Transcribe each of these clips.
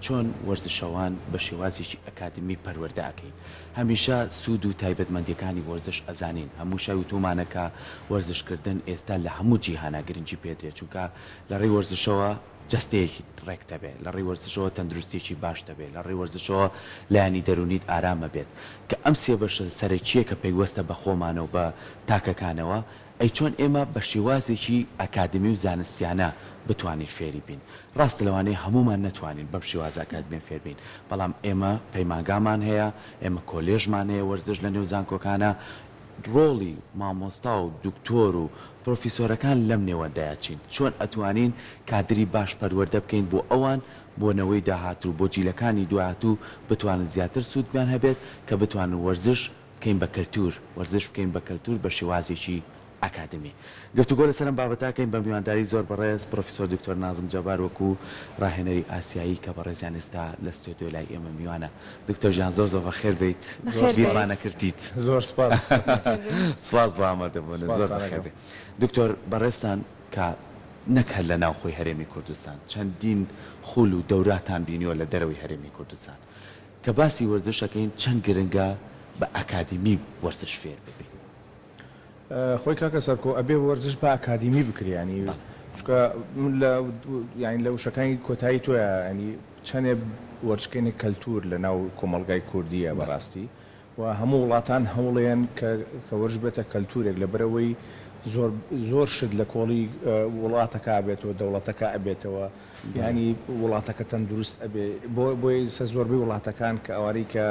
چۆن وەرزشەوان بە شێوازێکی ئەکادمی پەروەردە ئەکەین؟ هەمیشە سوود و تایبەتمەندیەکانی وەرزش ئەزانین، هەموو شای وتومانە کە وەرزش کردن ئێستا لە هەموو جیهانا گرنگی پێدرێت چونکە لە ڕێی وەرزشەوە جەستەیەکی ڕێک دەبێ، لە ڕێی وەرزشەوە تەندروستیەکی باش دەبێ، لە ڕێی وەرزشەوە لایەنی دەروونیت ئارام ئەبێت، کە ئەم سێ بەشە سەرەکیە کە پەیوەستە بە خۆمانەوە بە تاکەکانەوە، ئەی چۆن ئێمە بە شێوازێکی ئەکادمی و زانستیانە بتوانین فێری بین؟ ڕاستە لەوانەیە هەموومان نەتوانین بەم شێوازە ئەکادمیە فێر بین، بەڵام ئێمە پەیمانگامان هەیە، ئێمە کۆلێژمان هەیە وەرزش لە نێو زانکۆکانە، ڕۆڵی مامۆستا و دکتۆر و پرۆفیسۆرەکان لەم نێوەندەیا چین؟ چۆن ئەتوانین کادری باش پەروەردە بکەین بۆ ئەوان بۆ نەوەی داهاتوو بۆ جیلەکانی دواتوو بتوانن زیاتر سوودیان هەبێت کە بتوانن وەرزش بکەین بە کەلتور، وەرزش بکەین بە کەلتور بە شێوازێکی ئەکادمی. گفتوگۆ لەسەر ئەم بابەتە ئەکەین بە میوانداری زۆر بەڕێز پڕۆفیسۆر دکتۆر نازم جەبار وەکو ڕاهێنەری ئاسیایی کە بەڕێزیان ئێستا لە ستۆدیۆ لای ئێمە میوانە. دکتۆر گیان زۆر زۆر بەخێر بێیت. بەخێر بێیت. بیرمان نەکردیت. زۆر سپاس. سپاس بۆ ئامادەبوونت. زۆر سپاستان بەخێر ئەکەم. بێی. دکتۆر بەڕێزتان کە نەک هەر لە ناوخۆی هەرێمی کوردستان چەندین خول و دەوراتان بینیوە لە دەرەوەی هەرێمی کوردستان. کە باسی وەرزش ئەکەین چەند گرنگە بە ئەکادیمی وەرزش فێر ببین؟ خۆی کاکە سەرکۆ ئەبێ وەرزش بە ئەکادیمی بکرێ یانی چونکە من لە یانی لە وشەکانی کۆتایی تۆیا یانی چەنێ وەرزشکردنی کەلتور لە ناو کۆمەڵگای کوردیە بەڕاستی و هەموو وڵاتان هەوڵێن کە کە وەرزش بێتە کەلتورێک لەبەرئەوەی زۆر زۆر شت لە کۆڵی وڵاتەکە ئەبێتەوە دەوڵەتەکە ئەبێتەوە یانی وڵاتەکە تەندروست ئەبێ بۆ بۆیە ئیستا زۆربەی وڵاتەکان کە ئەوانەی کە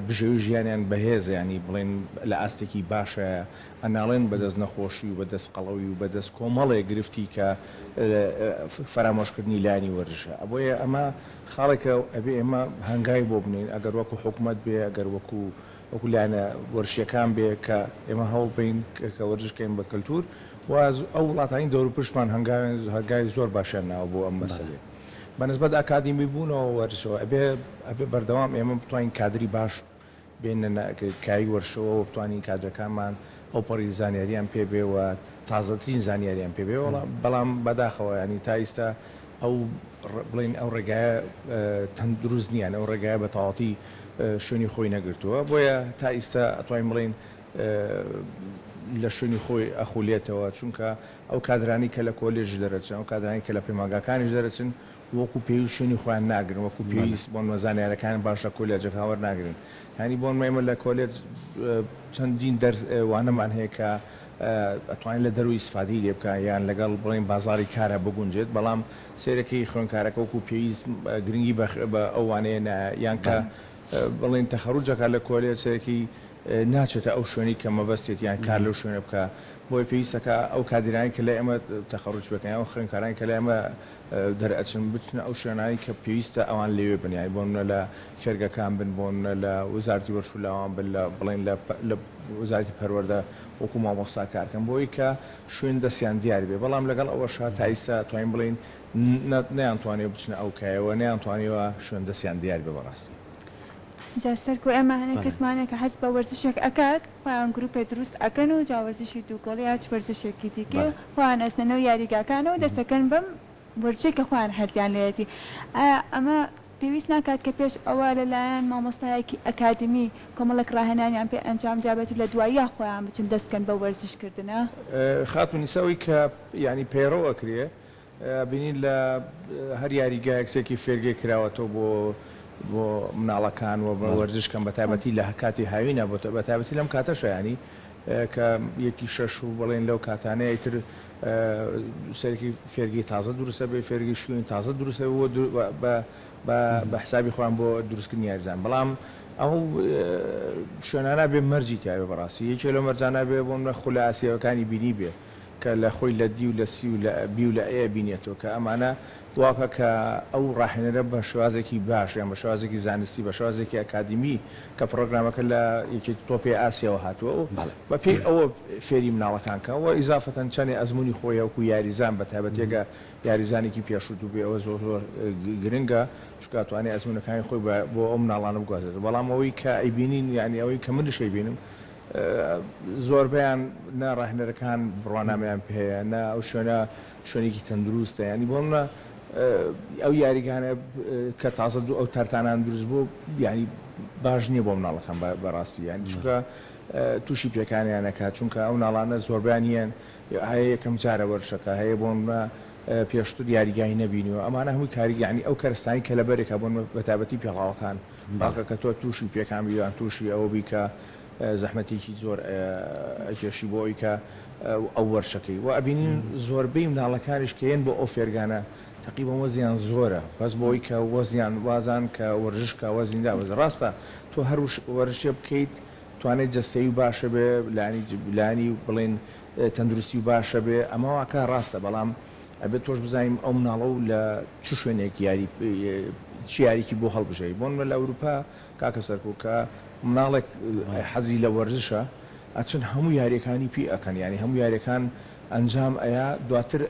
بژێوی ژیانیان بەهێزە یانی بڵێن لە ئاستێکی باشایە ئەناڵێن بەدەست نەخۆشی و بەدەست قەڵەوی و بەدەست کۆمەڵێ گرفتی کە فەرامۆشکردنی لایەنی وەرزشە بۆیە ئەمە خاڵێکە ئەبێ ئێمە هەنگاوی بۆ بنێین ئەگەر وەکو حکومەت بێ ئەگەر وەکو وەکو لایەنە وەرزشیەکان بێ کە ئێمە هەوڵ بەین کە وەرزش کەین بە کەلتور و ئەو وڵاتانی دەوروپشتمان هەنگاوێن هەنگاوی زۆر باشیان ناوە بۆ ئەم مەسەلەیە بە نسبەت ئاکادیمی بوونەوە وەرزشەوە ئەبێ ئەبێ بەردەوام ئێمە بتوانین کادری باش بێنە کای وەرشەوە و بتوانین کادرەکانمان ئەوپەڕی زانیاریان پێ بێ و تازەترین زانیاریان پێ بێ بەڵام بەداخەوە ینی تا ئیستا ئەو بڵێین ئەو ڕێگایە تەندروست نییە ئەو ڕێگایە بە تەواوەتی شوێنی خۆی نەگرتووە بۆیە تا ئیستا ئەتوانین بڵێین لە شوێنی خۆی ئەخولێتەوە چونکە ئەو کادرانەی کە لە کۆلێژ دەرەچن ئەو کادرانەی کە لە پەیمانگاکانیش دەرەچن وەکو پێویست شوێنی خۆیان ناگرن وەکو پێویست بۆ نمونە زانیارەکان باش لە کۆلێجەکان وەرناگرن یانی بۆ نمونە ئێمە لە کۆلێج چەندین دەرس وانەمان هەیە کە ئەتوانێت لە دەرەوەی ئیسفادەی لێ بکا یان لەگەڵ بڵێین بازاڕی کارا بگونجێت بەڵام سەیرەکەی خوێندکارەکە وەکو پێویست گرنگی بە ئەو وانەیە نایە یان کە بڵێین تەخەروج ئەکات لە کۆلێج سەیرەکەی ناچێتە ئەو شوێنەی کە مەبەستێتی یان کار لەو شوێنە بکا بۆیە پێویستەکا ئەو کادیرانەی کە لای ئێمە تەخەروج پێکەن یان ئەو خوێندکارانەی کە لای ئێمە دەرئەچن بچنە ئەو شوێنانەی کە پێویستە ئەوان لەوێ بن یانی بۆ نمونە لە فێرگەکان بن بۆ نمونە لە وەزارەتی وەرزش و لاوان بن لە بڵێین لە لە وەزارەتی پەروەردە وەکو مامۆستا کار کەن بۆی کە شوێن دەستیان دیار بێ بەڵام لەگەڵ ئەوەشا تا ئیستا توانین بڵێین نەیانتوانیوە بچنە ئەو کایەوە نەیانتوانیوە شوێن دەستیان دیار بێ بەڕاستی. جا سەرکۆ ئێمە هەنێ کەسمان هەیە کە حەز بە وەرزشێک ئەکات خۆیان گروپێ دروست ئەکەن و جا وەرزشی دووگۆڵی یا چ وەرزشێکی دیکەی و خۆیان ئەچنە نێو یاریگاکانەوە دەست ئەکەن بەم وەرزشەی کە خۆیان حەزیان لێیەتی ئایا ئەمە پێویست ناکات کە پێش ئەوە لە لایەن مامۆستایەکی ئەکادیمی کۆمەڵێک ڕاهێنانیان پێ ئەنجام درابێت و لە دواییا خۆیان بچن دەست بکەن بەو وەرزش کردنە؟ خاتوو نیسا ئەوەی کە یانی پەیڕەو ئەکرێ ئەبینین لە هەر یاریگایەک سێکی فێرگەی کراوەتەوە بۆ بۆ مناڵەکان و وەرزش کەن بەتایبەتی لە کاتی هاوینە بەتایبەتی لەم کاتەشە ینی کە یەکی شەش و بڵێن لەو کاتانەیە ئیتر سەرێکی فێرگەی تازە دروستە بێ فێرگەی شوێن تازە دروستە بە بە حسابی خۆیان بۆ دروستکردنی یاریزان بەڵام ئەو شوێنانە بێ مەرجی تیاێ بەڕاستی یەکێ لەو مەرجانە بێ بۆ منە خولە ئاسیاوەکانی بینی بێ کە لە خۆی لە دی و لە سی و لە بی و لە ئەی ئەبینێتەوە کە ئەمانە واکا کە ئەو ڕاهێنەرە بە شێوازێکی باش یان بە شێوازێکی زانستی بە شێوازێکی ئەکادیمی کە پڕۆگرامەکە لە یەکێتی تۆپی ئاسیاوە هاتووە و بە پێی ئەوە فێری مناڵەکان کە و ئیزافەتەن چەنێ ئەزموونی خۆی وەکوو یاریزان بە تایبەتی ئەگە یاریزانێکی پێشووتوو بێ ئەوە زۆر زۆر گرنگە چونکە ئەتوانێ ئەزموونەکانی خۆی بۆ ئەو مناڵانە بگوازێتەوە بەڵام ئەوەی کە ئەیبینین یانی ئەوەی کە منیش ئەیبینم زۆربەیان نە ڕاهێنەرەکان بڕوانامەیان پێیە نە ئەو شوێنە شوێنێکی تەندروستە یانی بۆ منە. ئەو یاریگانە کە تازە دوو ئەو تەرتانان دروست بوو یانی باش نییە بۆ مناڵەکان بەڕاستی یانی چونکە تووشی پێکانیان ئەکات چونکە ئەو مناڵانە زۆربیان یەن هەیە یەکەم جارە وەرشەکە هەیە بۆ نمونە پێشتر یاریگای نەبینیوە ئەمانە هەمووی کاری یانی ئەو کەرستانی کە لەبەرێکە بۆ نمونە بەتایبەتی پێڵاوەکان باکە کە تۆ تووشی پێکان بی یان تووشی ئەوە بی کە زەحمەتێکی زۆر ئەکێشی بۆ ئەوی کە ئەو وەرشەکەی وە ئەبینین زۆربەی مناڵەکانیش کە یەن بۆ ئەو فێرگانە تەقریبەن وەزیان زۆرە بەس بۆ ئەوی کە وەزیان وازان کە وەرزش کا وەزنی دابەزێ ڕاستە تۆ هەر وەرزشێ بکەیت توانای جەستەیی و باشە بێ لایەنی لایەنی بڵێن تەندروستی و باشە بێ ئەمە واکە ڕاستە بەڵام ئەبێت تۆش بزانیم ئەو مناڵە و لە چ شوێنێک یاری چ یاریکی بۆ هەڵبژێری بۆ نمونە لە ئەوروپا کاکە سەرکۆ کە مناڵێک حەزی لە وەرزشە ئەچن هەموو یاریەکانی پی ئەکەن یانی هەموو یاریەکان ئەنجام ئەیا دواتر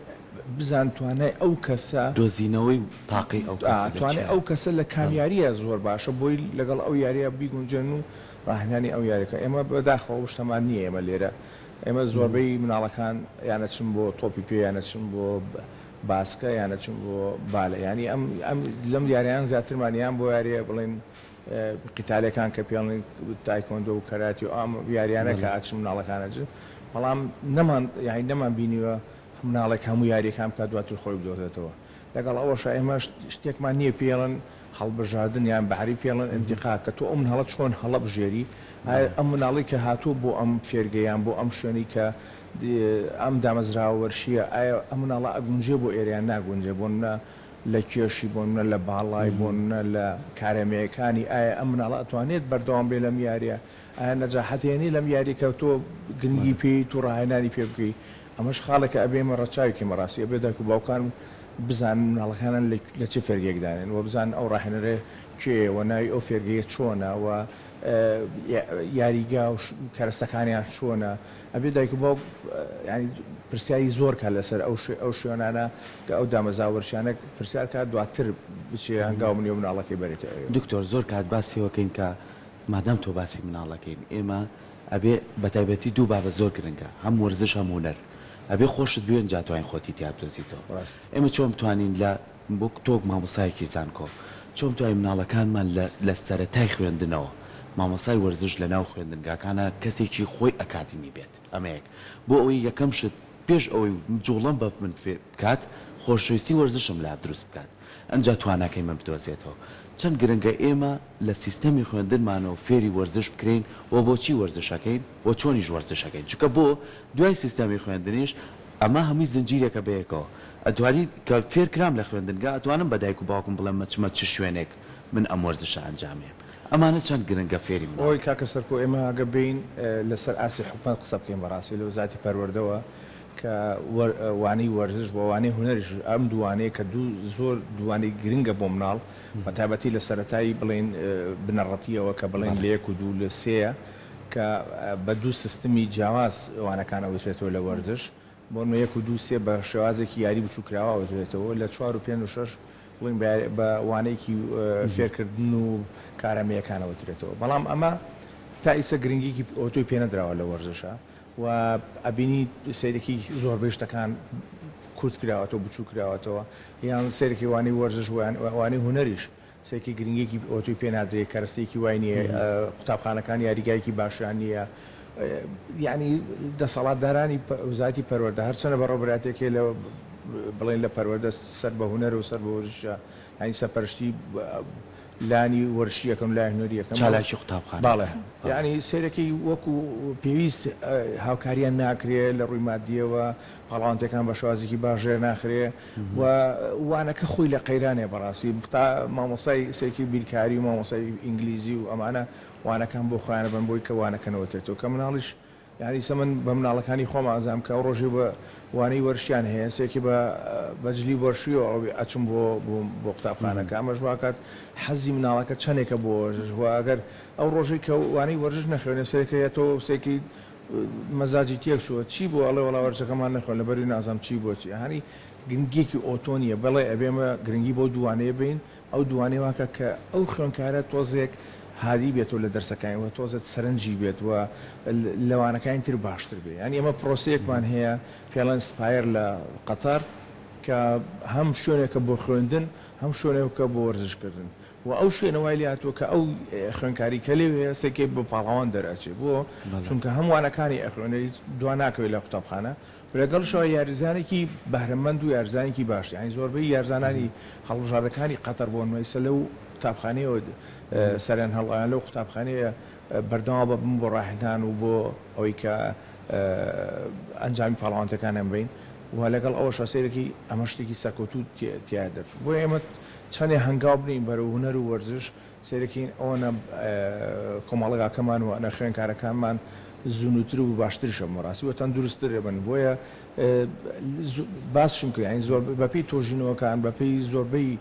بزان توانای ئەو کەسە دۆزینەوەی تاقی ئەو کەسە لە توانای چیایە ئەو کەسە لە کام یاریە زۆر باشە بۆی لەگەڵ ئەو یاریە بیگونجێن و ڕاهێنانی ئەو یاریەکە ئێمە بەداخەوە ئەو شتەمان نیە ئێمە لێرە ئێمە زۆربەی مناڵەکان یان ئەچن بۆ تۆپی پێ یان ئەچن بۆ باسکە یان ئەچن بۆ بالە یانی ئەم ئەم لەم یاریان زیاترمان یان بۆ یاریە بڵێن قیتالەکان کە پێڵێن تایکۆندۆ و کەراتی و ئەم یاریانە کە ئەچن مناڵەکان ئەچن بەڵام نەمان یانی نەمان بینیوە مناڵێک هەموو یاریەکان بکات دواتر خۆی بدۆزێتەوە لەگەڵ ئەوەشا ئێمە شتێکمان نییە پێڵێن هەڵبژاردن یان بە عەرەبی پێڵێن انتقاء کە تۆ ئەو مناڵە چۆن هەڵەبژێری ئایا ئەم مناڵەی کە هاتووە بۆ ئەم فێرگە یان بۆ ئەم شوێنەی کە ئەم دامەزراوە وەرشییە ئایا ئەم مناڵە ئەگونجێ بۆ ئێرە یان ناگونجێ بۆ نمونە لە کێشی بۆ نمونە لە باڵای بۆ نمونە لە کارەمەیەکانی ئایا ئەم مناڵە ئەتوانێت بەردەوام بێ لەم یاریە ئایا نەجاحەت هێنێ لەم یاریە کە تۆ گرنگی پێیت و ڕاهێنانی پێ بکەی ئەمەش خاڵێکە ئەبێ ئێمە ڕەچاوی کەین بەڕاستی ئەبێ دایک و باوکان بزانن مناڵەکانیان لە چ فێرگەیەک دانێن و بزانن ئەو ڕاهێنەرە کێیە و ناوی ئەو فێرگەیە چۆنە و یاریگا و کەرەستەکانیان چۆنە ئەبێ دایک و باوک یانی پرسیاری زۆر کات لەسەر ئەو ئەو شوێنانە کە ئەو دامەزراوە وەرزشیانە پرسیار کات دواتر بچێ هەنگاو بنێ و مناڵەکەی بەرێتە ئەوێ. دکتۆر زۆر کات باسی ئەوە کەین کە مادام تۆ باسی مناڵەکەین ئێمە ئەبێ بەتایبەتی دوو بابەت زۆر گرنگە هەم وەرزش هەم هونەر ئەبێ خۆشت بوێ ئینجا توانین خۆتی تیا بدۆزیتەوە ئێمە چۆن بتوانین لە وەک تۆ مامۆستایەکی زانکۆ چۆن بتوانین مناڵەکانمان لە لە سەرەتای خوێندنەوە مامۆستای وەرزش لە ناو خوێندنگاکانا کەسێکی خۆی ئەکادیمی بێت ئەمە یەک بۆ ئەوەی یەکەم شت پێش ئەوەی جوڵەم بە من فێر بکات خۆشەویستی وەرزشم لا دروست بکات ئەنجا تواناکەی من بدۆزێتەوە. چەند گرنگە ئێمە لە سیستەمی خوێندنمانەوە فێری وەرزش بکرێین و بۆچی وەرزش ئەکەین و چۆنیش وەرزش ئەکەین چونکە بۆ دوای سیستەمی خوێندنیش ئەمە هەمووی زنجیرێکە بەیەکەوە ئەتوانی کە فێر کرام لە خوێندنگا ئەتوانم بە دایک و باوکم بڵێم ئەچمە چ شوێنێک من ئەم وەرزشە ئەنجامەیەم ئەمانە چەند گرنگە فێری مناڵ ئۆی کاکە سەرکۆ ئێمە ئەگەر بێین لەسەر ئاستی حکومەت قسە بکەین بەڕاستی لە وەزارەتی پەروەردەوە کە وانەی وەرزش و وانەی هونەریش ئەم دووانەیە کە دوو زۆر دووانەی گرنگە بۆ مناڵ بە تایبەتی لە سەرەتای بڵێین بنەڕەتیەوە کە بڵێین لە یەک و دوو لە سێیە کە بە دوو سیستمی جیاواز وانەکان ئەوترێتەوە لە وەرزش بۆ نمونە یەک و دوو سێ بە شێوازێکی یاری بچووکراوە ئەوترێتەوە لە چوار و پێنج و شەش بڵێین بە وانەیەکی فێرکردن و کارامەیەکان ئەوترێتەوە بەڵام ئەمە تا ئیسە گرنگیکی ئەوتۆی پێنەدراوە لە وەرزشا و ئەبینی سەیرەکی زۆربەی شتەکان کورت کراوەتەوە بچوک کراوەتەوە یان سەیرەکی وانەی وەرزش وانەی هونەریش سەیرکی گرنگیەکی ئەوتۆی پێ نادرێ کەرەستەیەکی وای نییە قوتابخانەکان یاریگایەکی باشیان نییە یعنی دەسەڵاتدارانی وزارەتی پەروەردە هەرچەنە بەڕێوەبەرایەتیەکەی لە بڵێن لە پەروەردە سەر بە هونەر و سەر بە وەرزشە یعنی سەرپەرشتی لانی وەرزشی یەکەم لای هونەری یەکەم چالاکی قوتابخانە بەڵێ یانی سەیرەکەی وەکو پێویست هاوکاریان ناکرێ لە ڕووی مادیەوە پاڵەوانتەکان بە شێوازێکی باش ڕێ ناخرێ و وانەکە خۆی لە قەیرانێ بەڕاستی تا مامۆستای سەیرکی بیرکاری و مامۆستای ئینگلیزی و ئەمانە وانەکان بۆ خۆیانە بن بۆی کە وانەکە نەوتێتەوە کە مناڵیش یانی ئیستا من بە مناڵەکانی خۆم ئازام کە ئەو ڕۆژەی بە وانەی وەرشیان هەیە سێکی بە بە جلی وەرشیەوە ئەو ئەچم بۆ بۆ قوتابخانەکە ئەمەش واکات حەزی مناڵەکە چەنێکە بۆ وەرزش وە ئەگەر ئەو ڕۆژەی کە وانەی وەرزش نەخوێنێ سێکە یە تۆ سێکی مەزاجی تێک چووە چی بووە ئەڵێ وەڵا وەرزشەکەمان نەخوێن لەبەری نازانم چی بووە چی هانی گرنگیەکی ئۆتۆ نییە بەڵێ ئەبێ ئێمە گرنگی بەو دووانەیە بەین ئەو دووانەی واکە کە ئەو خوێنکارە تۆزێک هادی بێتەوە لە دەرسەکانی و تۆزێک سەرنجی بێت و لە وانەکانی تر باشتر بێ یانی ئێمە پرۆسەیەکمان هەیە پێڵێن سپایەر لە قەتەر. کە هەم شوێنێکە بۆ خوێندن هەم شوێنێکە بۆ وەرزشکردن و ئەو شوێنە وای لێهاتووە کە ئەو خوێندکاری کە لەوێیە سەرکەی بە پاڵەوان دەرئەچێ بۆ؟ چونکە هەم وانەکانی ئەخوێنێ هیچ دوا ناکەوێ لە قوتابخانە و لەگەڵشەوە یاریزانێکی بەهرەمەند و یاریزانێکی باش یانی زۆربەی یارزانانی هەڵبژاردەکانی قەتەر بۆ نمونە ئیستا لەو قوتابخانەیەوە سەریان هەڵایان لەو قوتابخانەیە بەردەوام بەبن بۆ ڕاهێنان و بۆ ئەوەی کە ئەنجامی پاڵەوانتەکانیان بین و لەگەڵ ئەوەشا سەیرەکی ئەمە شتێکی سەرکەوتوو تیا دەرچوو بۆیە ئێمە چەندێ هەنگاو بنێین بەرەو هونەر و وەرزش سەیرەکەین ئەوەنە کۆمەڵگاکەمان و ئەنە خوێنکارەکانمان زنووتر و باشتریش ئەبن بەڕاستی و تەندروستتر ئەبن بۆیە باسشم کرد یانی زۆر بەپێی تۆژینەوەکان بەپێی زۆربەی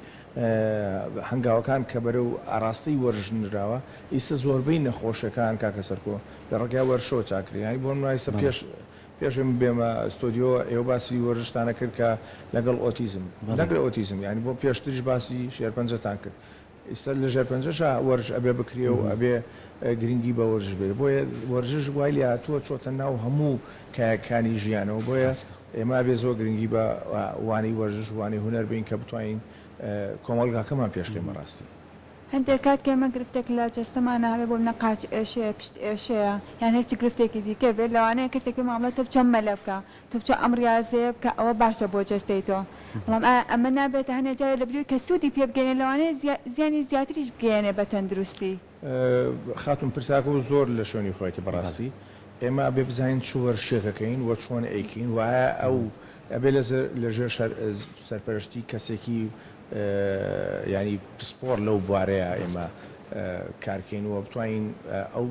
هەنگاوەکان کە بەرەو ئاراستەی وەرزش نراوە ئیستا زۆربەی نەخۆشیەکان کاکە سەرکۆ لە ڕێگای وەرزشەوە چاکرێ یانی بۆ نمونە ئیستا پێش پێش من بێمە ستۆدیۆ ئێوە باسی وەرزشتان ئەکرد کە لەگەڵ ئۆتیزم نەک لە ئۆتیزم یانی بۆ پێشتریش باسی شێرپەنجەتان کرد ئیستا لە ژێرپەنجەشا وەرزش ئەبێ بکرێ و ئەبێ گرنگی بە وەرزش بێ بۆیە وەرزش وای لێ هاتووە چۆتە ناو هەموو کایەکانی ژیانەوە بۆیە ئێمە ئەبێ زۆر گرنگی بە وانەی وەرزش و وانەی هونەر بەین کە بتوانین کۆمەڵگاکەمان پێشکەین بەڕاستی. هەندێک کات کە ئێمە گرفتێک لە جەستەمانا هەبێ بۆ منە قاچ ئێشەیە پشت ئێشەیە یان هەرچی گرفتێکی دیکە بێت لەوانەیە کەسێک پێمان بڵێت تۆ بچۆ مەلە بکە تۆ بچۆ ئەم ڕیازەیە بکە ئەوە باشە بۆ جەستەی تۆ بەڵام ئایا ئەمە نابێتە هەنێ جارێ لەبریوەی کە سوودی پێ بگەیەنێ لەوانەیە زیانی زیاتریش بگەیەنێ بە تەندروستی؟ خاتوون پرسیارەکە زۆر لە شوێنی خۆیەتی بەڕاستی ئێمە ئەبێ بزانین چ وەرزشێک ئەکەین و چۆن ئەیکەین و ئایا ئەو ئەبێ لە ژێر سەرپەرشتی کەسێکی یانی پسپۆڕ لەو بوارەیا ئێمە کارکەین و بتوانین ئەو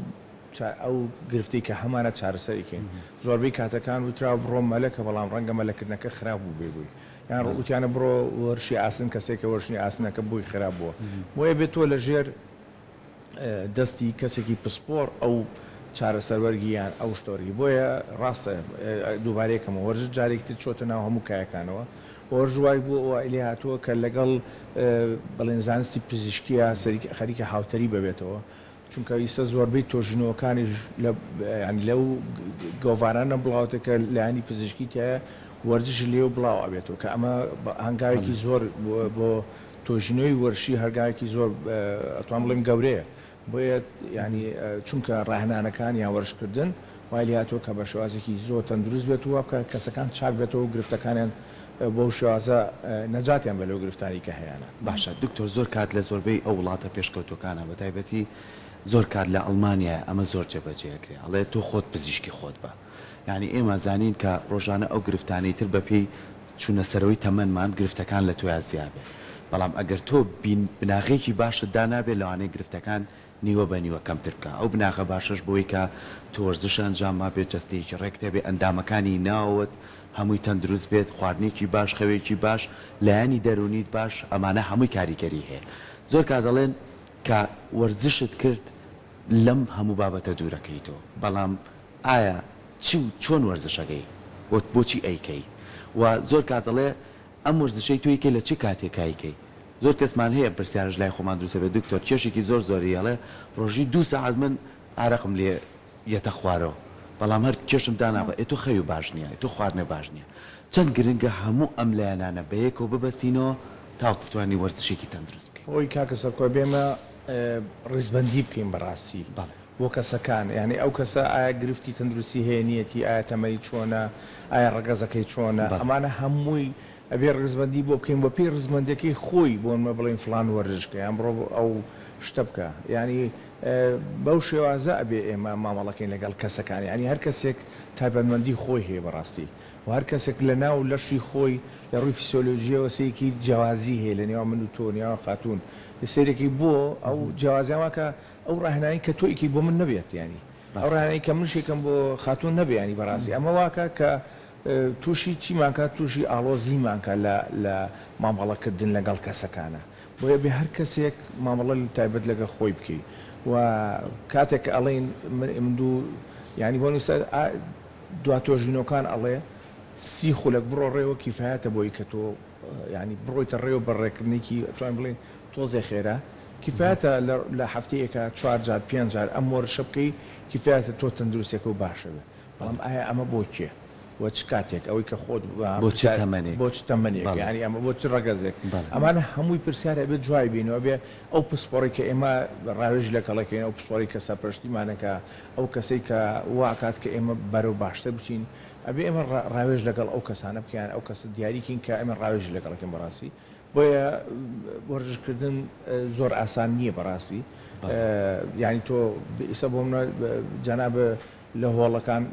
ئەو گرفتەی کە هەمانە چارەسەری کەین. زۆربەی کاتەکان وتراوە بڕۆ مەلە کە بەڵام ڕەنگە مەلەکردنەکە خراپ بووبێ بۆی. یان وتیانە بڕۆ وەرشی ئاسن کەسێکە وەرشنی ئاسنەکە بۆی خراپ بووە. بۆیە بێت تۆ لە ژێر دەستی کەسێکی پسپۆڕ ئەو چارەسەر وەرگری یان ئەو شتە وەرگری. بۆیە ڕاستە دووبارەی کەمەوە وەرزش جارێکی تر چۆتە ناو هەموو کایەکانەوە. وەرزش وای بووە وای لێ هاتووە کە لەگەڵ بڵێن زانستی پزیشکییە خەریکە هاوتەریب ببێتەوە. چونکە ئیستا زۆربەی تۆژینەوەکانیش لە یانی لەو گۆڤارانە بڵاوەتە کە لایەنی پزیشکی تیایە وەرزشی لێو بڵاو ئەبێتەوە کە ئەمە هەنگاوێکی زۆر بۆ تۆژینەوەی وەرزشی هەرگاوێکی زۆر ئەتوان بڵێم گەورەیە بۆیە یانی چونکە ڕاهێنانەکان یان وەرزشکردن وای لێهاتووە کە بە شێوازێکی زۆر تەندروست بێت و وا بکات کەسەکان چاک بێتەوە و گرفتەکانیان بەو شێوازە نەجاتیان بێت لەو گرفتانەی کە هەیانە. باشە دکتۆر زۆر کات لە زۆربەی ئەو وڵاتە پێشکەوتوەکانە بە تایبەتی زۆر کات لە ئەڵمانیایە ئەمە زۆر جێبەجێ ئەکرێ ئەڵێ تۆ خۆت پزیشکی خۆت بە یانی ئێمە زانین کە ڕۆژانە ئەو گرفتانەی تر بە پێی چونە سەرەوەی تەمەنمان گرفتەکان لە تۆیا زیابێ بەڵام ئەگەر تۆ بین بناغەیەکی باشت دانابێ لەوانەیە گرفتەکان نیوە بە نیوە کەمتر بکە ئەو بناغە باشەش بۆی کە تۆ وەرزش ئەنجام مابێت جەستەیەکی ڕێکت هەبێ ئەندامەکانی ناوەوەت هەمووی تەندروست بێت خواردنێکی باش خەوێکی باش لایەنی دەروونیت باش ئەمانە هەمووی کاریگەری هەیە زۆر کات دەڵێن کە وەرزشت کرد لەم هەموو بابەتە دوورەکەیتەوە بەڵام ئایا چی و چۆن وەرزشەکەی و بۆچی ئەیکەیت و زۆر کات دەڵێ ئەم وەرزشەی تۆ ئەیکەی لە چ کاتێکا ئەیکەی؟ زۆر کەسمان هەیە پرسیارش لای خۆمان دروست ئەبێت دکتۆر کێشێکی زۆر زۆری ئەڵێ ڕۆژی دوو سەعات من ئارەقم لێ یەتە خوارەوە بەڵام هەر کێشم دانابڕێ ئێ تۆ خەوی باش نیە ئێ تۆ خواردنت باش نیە چەند گرنگە هەموو ئەم لایەنانە بەیەکەوە ببەستینەوە تاوەکو بتوانین وەرزشێکی تەندروست بکەین. ئۆی کاکە سەرکۆ بێمە ڕیزبەندی بکەین بەڕاستی. بەڵێ. بۆ کەسەکان یانی ئەو کەسە ئایا گرفتی تەندروستی هەیە نیەتی ئایا تەمەنی چۆنە ئایا ڕەگەزەکەی چۆنە ئەمانە هەمووی ئەبێ ڕیزبەندی بۆ بکەین بە پێی ڕیزبەندیەکەی خۆی بۆ نمونە بڵێین فڵان وەرزش کە یان بڕۆ ئەو شتە بکە یانی بەو شێوازە ئەبێ ئێمە مامەڵەکەین لەگەڵ کەسەکان یانی هەر کەسێک تایبەتمەندی خۆی هەیە بەڕاستی و هەر کەسێک لە ناو لەشی خۆی لە ڕووی فیسۆلۆجیەوە سەیرێکی جیاوازی هەیە لە نێوان من و تۆ نێوان خاتوون سەیرێکی بۆ ئەو جیاوازیان واکە ئەو ڕاهێنانەی کە تۆ ئیکەی بۆ من نەبێت یانی ئەو ڕاهێنانەی کە منش ئیکەم بۆ خاتوون نەبێ یانی بەڕاستی ئەمە واکا کە تووشی چیمان کا تووشی ئاڵۆزیمان کا لە لە مامەڵە کردن لەگەڵ کەسەکانە بۆیە بێ هەر کەسێک مامەڵە تایبەت لەگەڵ خۆی بکەی و کاتێک کە ئەڵێین من من دوو یانی بۆ نووسە دوا تۆژینەوەکان ئەڵێ سی خولەک بڕۆ ڕێوە کیفایەتە بۆی کە تۆ یانی بڕۆیتە ڕێوە بە ڕێکردنێکی ئەتوانین بڵێین تۆزێ خێرا کیفایەتە لە هەفتەیەکا چوار جار پێنج جار ئەم وەرشە بکەی کیفایەتە تۆ تەندروستیەکەو باشەبێ بەڵام ئایا ئەمە بۆ کێ؟ و چ کاتێک ئەوەی کە خۆت بۆ چ تەمەنێک بۆ چ تەمەنێک یانی ئەمە بۆ چ ڕەگەزێک ئەمانە هەمووی پرسیارە ئەبێ جوابی بینەوە ئەبێ ئەو پسپۆڕەی کە ئێمە ڕاوێژ لەگەڵەکەین ئەو پسپۆڕەی کە سەرپەرشتیمانەکا ئەو کەسەی کە وا ئەکات کە ئێمە بەرەو باشتر بچین ئەبێ ئێمە ڕاوێژ لەگەڵ ئەو کەسانە بکەین ئەو کەسە دیاری کەین کە ئێمە ڕاوێژی لەگەڵ ئەکەین بەڕاستی بۆیە وەرزش کردن زۆر ئاسان نییە بەڕاستی یانی تۆ ئیستا بۆ منە جەناب لە هۆڵەکان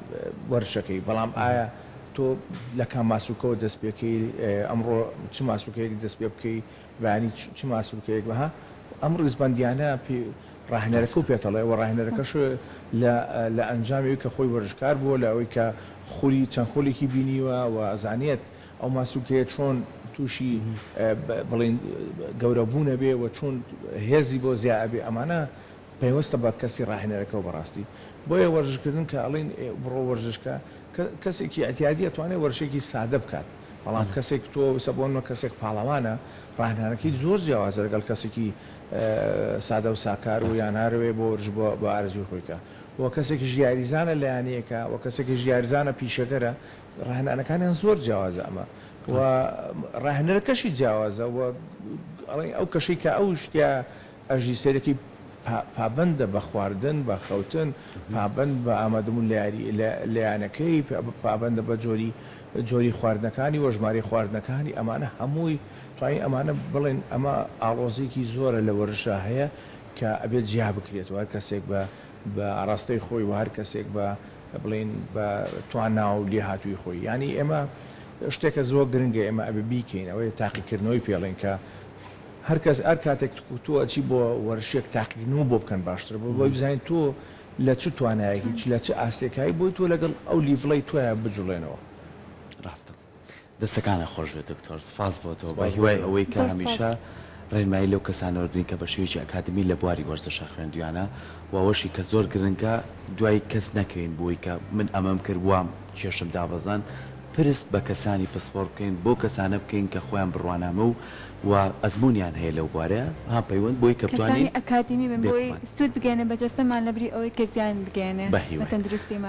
وەرزشەکەی بەڵام ئایا تۆ لە کام ماسولکەوە دەست پێکەی ئەمڕۆ چ ماسولکەیەک دەست پێ بکەی بەیانی چ ماسولکەیەک ها ئەم ڕیزبەندیانە پێ ڕاهێنەرەکە و پێتەڵێ و ڕاهێنەرەکەش لە لە ئەنجامی ئەوی کە خۆی وەرزشکار بووە لە ئەوەی کە خولی چەند خولێکی بینیوە و ئەزانێت ئەو ماسولکەیە چۆن تووشی بڵێین گەورە بوون ئەبێ و چۆن هێزی بۆ زیا ئەبێ ئەمانە پەیوەستە بە کەسی ڕاهێنەرەکەوە بەڕاستی بۆیە وەرزشکردن کە ئەڵێین بڕۆ وەرزش کە کەسێکی ئیعتیادی ئەتوانێ وەرزشێکی سادە بکات بەڵام کەسێک تۆ ئیستا بۆ نمونە کەسێک پاڵەوانە ڕاهێنانەکەی زۆر جیاوازە لەگەڵ کەسێکی سادە و ساکار و یان هەرەوێ بۆ وەرزش بۆ بە ئارەزووی خۆی کە و کەسێکیش یاریزانە لە یانەیەکە و کەسێکیش یاریزانە پیشەگەرە ڕاهێنانەکانیان زۆر جیاوازە ئەمە و ڕاهێنەرەکەشی جیاوازە و ئەڵێن ئەو کەشەی کە ئەو شتە ئەژی سەیرەکەی پابەندە بە خواردن بە خەوتن پابەند بە ئامادەبوون لە یاری لە یانەکەی پابەندە بە جۆری جۆری خواردنەکانی و ژمارەی خواردنەکانی ئەمانە هەمووی توانین ئەمانە بڵێن ئەمە ئاڵۆزیەکی زۆرە لە وەرزشا هەیە کە ئەبێت جیا بکرێتەوە هەر کەسێک بە بە ئاڕاستەی خۆی و هەر کەسێک بە بڵێین بە توانا و لێهاتووی خۆی یانی ئێمە شتێکە زۆر گرنگە ئێمە ئەبێ بیکەین ئەوەیە تاقیکردنەوەی پێڵێن کە هەر کەس هەر کاتێک تۆ ئەچی بۆ وەرزشێک تاقیکردنەوە بۆ بکەن باشترە بۆ بۆی بزانین تۆ لە چ توانایەکی چ لە چ ئاستێکای بۆی تۆ لەگەڵ ئەو level ەی تۆیا بجوڵێنەوە. ڕاستە. دەستەکانت خۆش بێت دکتۆر سپاس بۆ تۆ بە سپاس بۆ هیوای تۆ. ئەوەی کە زۆر سپاس. هەمیشە ڕێنمایی لەو کەسانە وەرگرین کە بە شێوەیەکی ئەکادمی لە بواری وەرزشا خوێندویانە و ئەوەشی کە زۆر گرنگە دوای کەس نەکەوین بۆی کە من ئەمەم کرد وام کێشم دابەزاند پرس بە کەسانی پسپۆڕ بکەین بەو کەسانە بکەین کە خۆیان بڕوانامە و و ئەزموونیان هەیە لەو بوارەیا ها پەیوەند بۆی کە کەسانی بتوانین ئەکادیمی بن بۆی بێگومان. سوود بگەیەنێ بە جەستەمان لەبری ئەوەی کە زیان بگەیەنێ بە بە هیوای. تەندروستیمان.